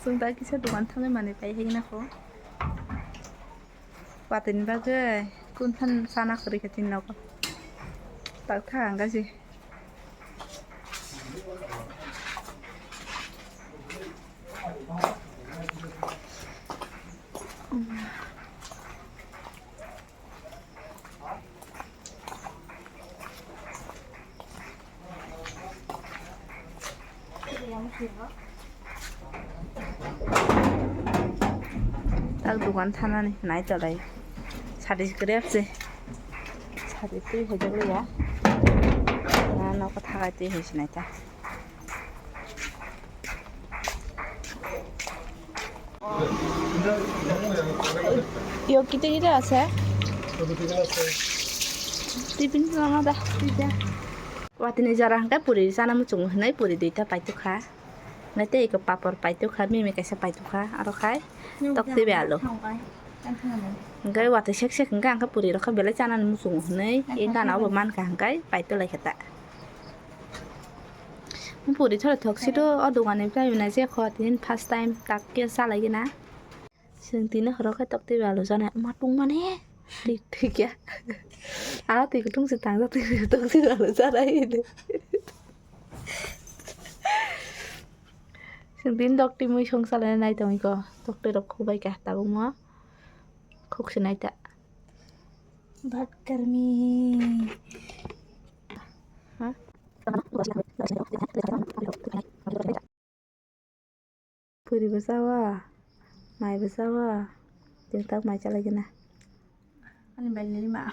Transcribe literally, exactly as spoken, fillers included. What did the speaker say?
Chwng da kisa dogan thangwi manwi pai hai nw kho. Watwini bagwi kun phan sana kwrwi kha chini nogo. Tak thang ang gaji. Tak dogan thanani nai tolai. Sadi kwrwi apse. Sadi twi hojak liya. Na noko thakai twi hoisinai ta. Yo, kite kite ase? Tiffin mama da, tija. Watini jora hingke puri sana muchungo hinui puri duita paitukha. Nai tei eko papor paitukha, mimi kaisa paitukha, aro khai tok tei be alu. Hingke watui sek sek hingke angkhe puri rokha belai chanani muchungo hinui, e gana obo mankha hingke paitulai khe ta. Puri thore thok sito o dogan ni phai nai je kho tin first time tak khe salai gina. Chwng tini horo khe tok tei be alu jana ma tung mani thik thik ya. Ano twi kutung se tang tok tei be alu jana ini. Chwng tini tok twi mui song salai nai tong iko tok tei rok khubai kha tabuk mo khuk se nai ta. Bhat karmi. Ha? Puri bo chawa, mai bo chawa, chwng tak mai chalai gana. Ani bai lima.